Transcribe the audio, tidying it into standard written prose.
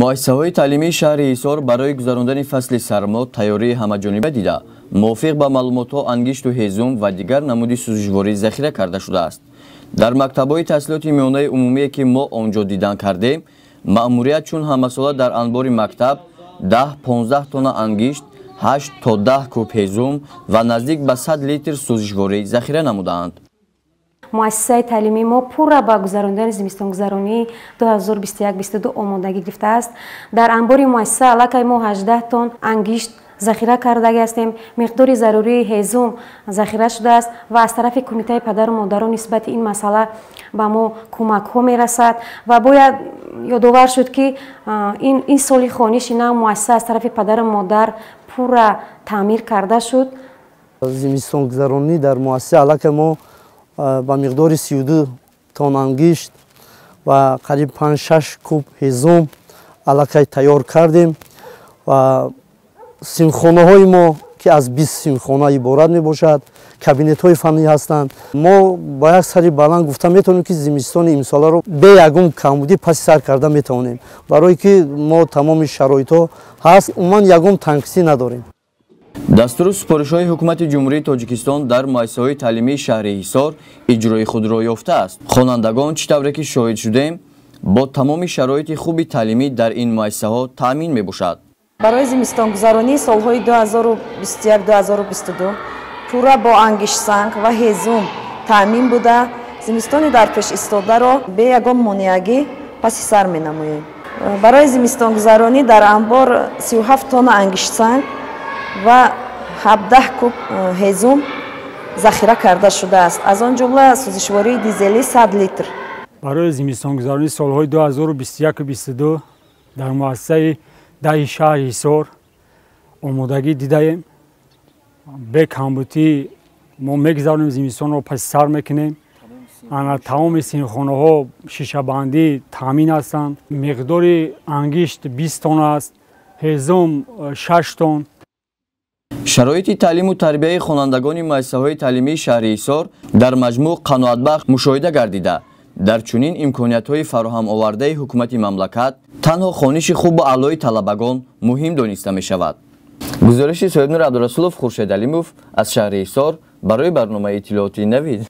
Муассисаҳои таълимии шаҳри Ҳисор барои гузарондани фасли сармо тайёрии ҳамаҷониба дида, мувофиқ ба маълумотҳо ангишту ҳезум ва дигар намуди сӯзишворӣ захира карда шудааст. Дар мактабҳои таҳсилоти миёнаи умумие, ки мо он ҷо дидан кардем, маъмурият чун ҳамасола дар анбори мактаб 10-15 тонна ангишт, 8 то 10 куб ҳезум ва наздик ба 100 литр сӯзишворӣ захира намудаанд. Муассисаи таълимии мо пурра ба гузарондани зимистонгузаронии 2021-22 омодагӣ гирифтааст. Дар анбори муассиса аллакай мо 18 тонн ангишт захира кардагӣ ҳастем. Миқдори зарурии ҳезум захира шудааст ва аз тарафи кумитаи падару модарон нисбати ин масъала ба мо кӯмакҳо мерасад. Ва бояд ёдовар шуд, ки ин соли хониши нав муассиса аз тарафи падару модар пурра таъмир карда шуд. Зимистонгузаронӣ дар муассиса аллакай мо ба миқдори 32 тонн ангишт ва қариб 5-6 куб ҳезум аллакай тайёр кардем ва синфхонаҳои мо, ки аз 20 синфхона иборат мебошад, кабинетҳои фаннӣ ҳастанд. Мо ба як сари баланд гуфта метавонем, ки зимистони имсоларо бе ягон камбудӣ паси сар карда метавонем, барое ки мо тамоми шароитҳо ҳаст, умуман ягон танқисӣ надорем. Дастуру супоришҳои ҳукумати Ҷумҳурии Тоҷикистон дар муассисаҳои таълимии шаҳри Ҳисор иҷрои худро ёфтааст. Хонандагон, чӣ тавре ки шоҳид шудем, бо тамоми шароити хуби таълимӣ дар ин муассисаҳо таъмин мебошад. Барои зимистонгузаронии солҳои 2021-2022 пурра бо ангиштсанг ва ҳезум таъмин буда, зимистони дар пеш истодаро бе ягон монеагӣ паси сар менамоем. Барои зимистонгузаронӣ дар анбор 37 тонна ангиштсанг ва 17 куб ҳезум захира карда шудааст, аз он ҷумла сӯзишвории дизелӣ 100 литр. Барои зимистонгузаронии солҳои 2021-22 дар муассисаи даҳи шаҳри Ҳисор омодагӣ дидаем. Бе камбудӣ мо мегузаронем, зимистонро паси сар мекунем. Ана тамоми синфхонаҳо шишабандӣ таъмин ҳастанд. Миқдори ангишт 20 тонна аст, ҳезум 6 тонн. Шароити таълиму тарбияи хонандагони муассисаҳои таълимии шаҳри Ҳисор дар маҷмӯъ қаноатбахш мушоҳида гардида, дар чунин имкониятҳои фароҳам овардаи ҳукумати мамлакат танҳо хониши хубу аълои талабагон муҳим дониста мешавад. Гузориши Соҳибнур Абдурасулов, Хуршед Алимов аз шаҳри Ҳисор барои барномаи иттилоотии Навид.